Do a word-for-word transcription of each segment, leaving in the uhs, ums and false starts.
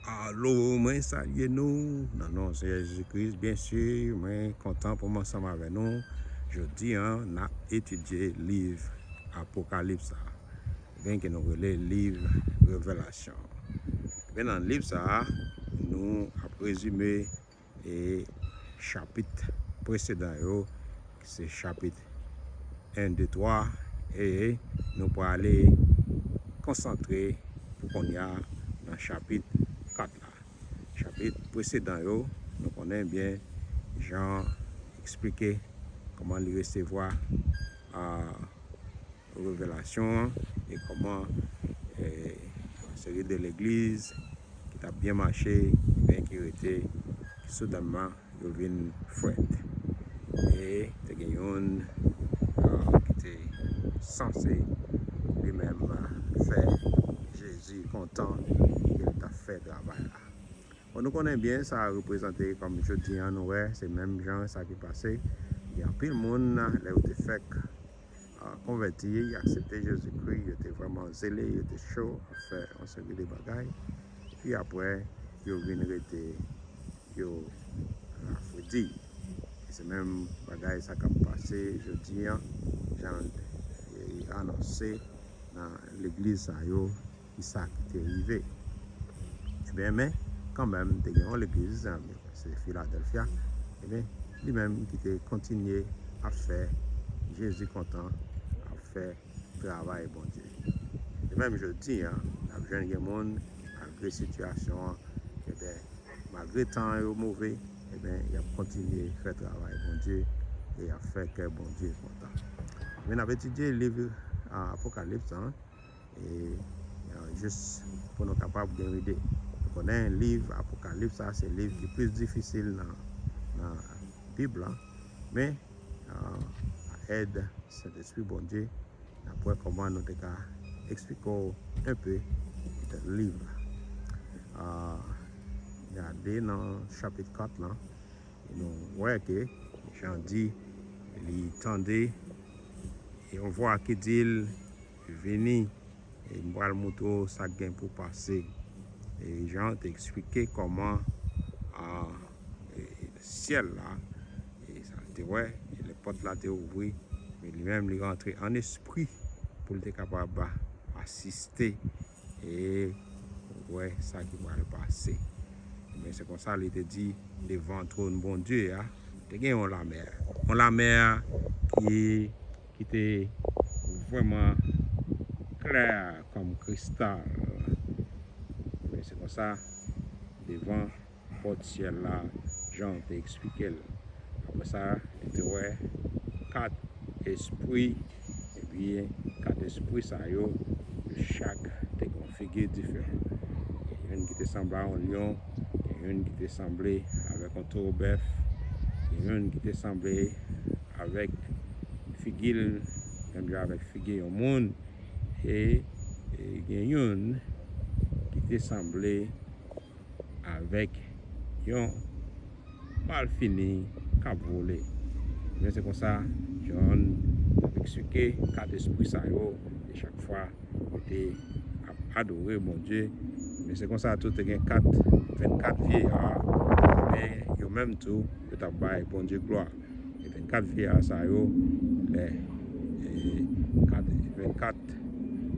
Alo, mwen salye nou nan non Senyè Jezi Kris. Byen si, mwen kontan pou m ansanm avè nou. Jodi a, n ap etidye liv Apokalips la, ebyen ke nou rele liv Revelasyon. Ebyen, nan liv sa a, nou ap rezime e chapit presedan yo, ki se chapit en, de, twa, e nou prale konsantre pou kounye a nan chapit kat la. Chapit presedan yo, nou konnen byen Jan eksplike kòman li resevwa a revelasyon an e kòman e, yon seri de legliz ki t ap byen mache, men ki rete, ki soudènman yo vin frèt. E te gen youn a, ki te sanse li menm fè Jezi kontan ke l t ap fè travay la. Bon, nou konnen byen sa reprezante kòm jodi a, nou wè se menm jan sa ki pase. Gen anpil moun, lè yo te fèk a, konvèti, aksepte Jezikri, yo te vrèman zele, yo te cho ap fè yon seri de bagay. Epi apre, yo vin rete, yo rafredi. E se menm bagay sa k ap pase jodi a, jan l te anonse nan legliz sa yo, ki sa ki te rive. Ebyen, men, kanmenm, te gen yon legliz, se Filadèlfya, ebyen, li menm ki te kontinye ap fè Jezi kontan, ap fè travay Bondye. E menm jodi a, n ap jwenn gen moun, malgre sitiyasyon an, ebyen, malgre tan yo move, ebyen, y ap kontinye fè travay Bondye e y ap fè kè Bondye kontan. Men n ap etidye liv a, Apokalips an, e, e, jis pou nou kapab gen ide. Nou konnen liv Apokalips sa, se liv ki plis difisil nan, nan Bib la, men, a, a èd Sentespri Bondye, n ap wè kòman nou te ka eksplike w enpe de liv la. A, gade nan chapit kat lan, nou wè ke Jan di, li tande yon vwa ki di l, vini, e m pral montre w sa k gen pou pase. E Jan te eksplike kòman, a, e, syèl la, e sa l te wè, e lè pòt la te ouvri, men li menm li rantre an espri pou l te kapab asiste e wè sa ki pral pase. Men se konsa li te di, devan twòn Bondye a, te gen yon lamè. Yon lamè ki, ki te vrèman klè kòm kristal. Men se konsa, devan pòt syèl la, jan te eksplike l. Apre sa, li te wè kat espri, epi kat espri sa yo, yo chak te gen yon figi diferan. Gen youn ki te sanble a yon lyon, gen youn ki te sanble avèk yon towo bèf, gen youn ki te sanble avèk figi l, menm jan avèk figi yon moun, e, e gen youn ki te sanble avèk yon malfini k ap vole. Men se konsa, Jan ap eksplike kat espri sa yo, e chak fwa yo te ap adore Bondye. Men se konsa tou te gen kat, vennkat vyeya, men yo menm tou, yo t ap bay Bondye glwa. E vennkat vyeya sa yo, lè, e, kat, vennkat,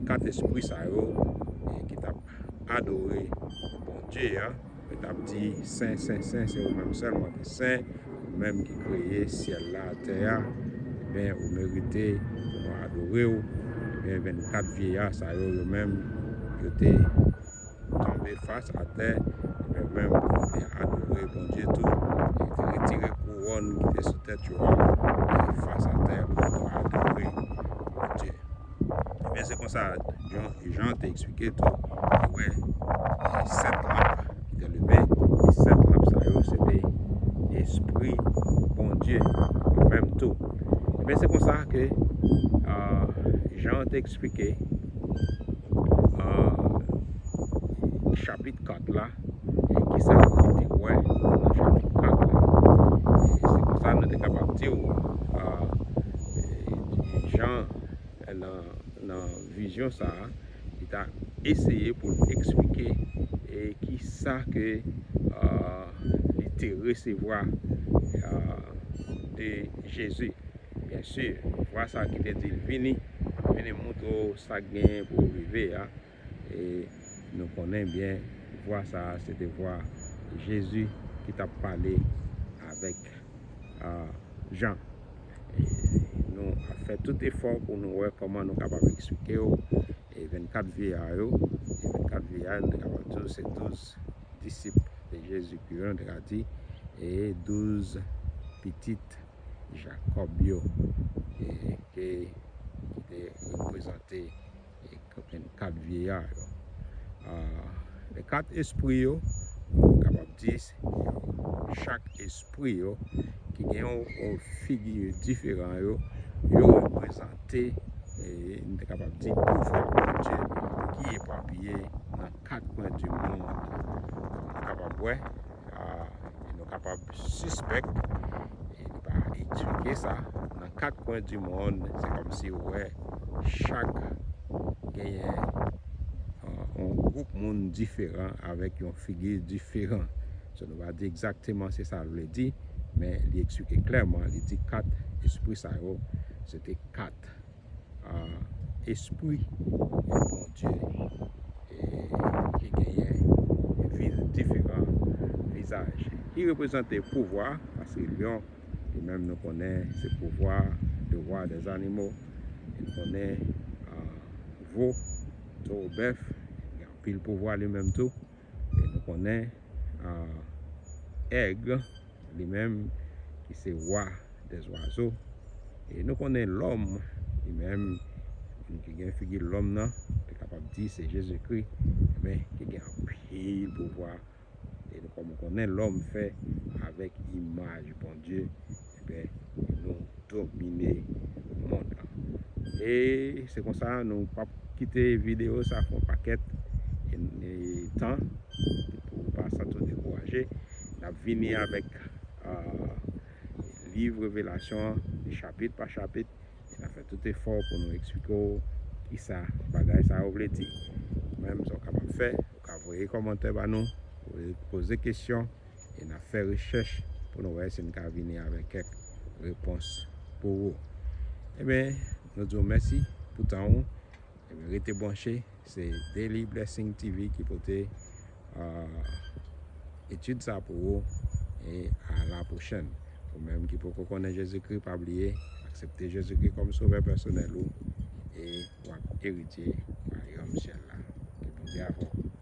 kat espri sa yo, e, ki t ap adore Bondye a, yo t ap di, sen, sen, sen, se ou menm sèlman ki sen, ou menm ki kreye syèl la, tè a, ebyen, ou merite pou nou adore w. Ebyen, vennkat vyeya sa yo, yo menm, yo te tonbe fas atè, men menm pou te adore Bondye tou. Li te retire kouwòn ki te sou tèt yo a, fas atè pou yo adore Bondye. Ebyen, se konsa, Jan, Jan te eksplike tou, li wè, e, sèt lanp ki te limen, e sèt lanp sa yo, se te Espri Bondye menm tou. Ebyen, se konsa ke, a, Jan te eksplike, a, chapit kat la, e kisa nou te wè nan chapit kat la. E se konsa nou te kapab di w, a, e, Jan, nan, nan vizyon sa a, li ta eseye pou l eksplike e kisa ke, ah, li te resevwa, ah, de Jezi. Byen si, vwa sa ki te di l, "Vini, vini m montre w sa k genyen pou rive a." E nou konnen byen, vwa sa a, se te vwa Jezi ki t ap pale avèk, ah, Jan. E nou ap fè tout efò pou nou wè kòman nou kapab eksplike yo. E vennkat vyeya yo, e vennkat vyeya, nou te kapab di w se douz disip de Jezi ki yo, nou te ka di, e douz pitit Jakòb yo, e ke, ki te reprezante e vennkat vyeya yo. Ah, e kat espri yo, nou kapab di, chak espri yo ki gen yon, yon figi diferan yo, yo reprezante, e nou te kapab di, pouvwa Bondye ki epapiye nan kat kwen di mond. Nou kapab wè, ah, e nou kapab sispèk, e li pa eksplike sa, nan kat kwen di mond, se kòmsi ou wè chak genyen, ah, yon gwoup moun diferan avèk yon figi diferan. So, nou pa di egzakteman se sa l vle di, men li eksplike klèman, li di kat espri sa yo, se te kat, ah, espri Bondye, e ki genyen vi-, diferan vizaj. Ki reprezante pouvwa, paske lyon, li menm nou konnen se pouvwa, le roi des animaux. E nou konnen, ah, vo, towo, bèf, gen anpil pouvwa li menm tou. E nou konnen, ah, èg, li menm, ki se roi des oiseaux. E nou konnen lòm, li menm, moun ki gen figi lòm nan, te kapab di se Jezikri, men ki gen anpil pouvwa. E nou kòm konnen lòm fè avèk imaj Bondye, ebyen, nou domine mond lan. E se konsa, nou p ap kite videyo sa fè yon pakèt, e, e tan pou pa sa tou dekouraje. N ap vini avèk, ah, liv Revelasyon an, chapit pa chapit, e n ap fè tout efò pou nou eksplike w kisa bagay sa yo vle di. Ou menm, sa w kapab fè, ou ka voye kòmantè ba nou, poze, poze kesyon, e n ap fè rechèch pou nou wè si n ka vini avèk kèk repons pou ou. Ebyen, nou di w mèsi pou tan ou. Ebyen, rete branche, se Daily Blessing T V ki pote, ah, etid sa pou ou, e a la pwochèn. Ou menm ki poko konnen Jezikri, pa bliye, aksepte Jezikri kòm sovè pèsonèl ou, e w ap eritye wayòm syèl la. Ke Bondye avè w.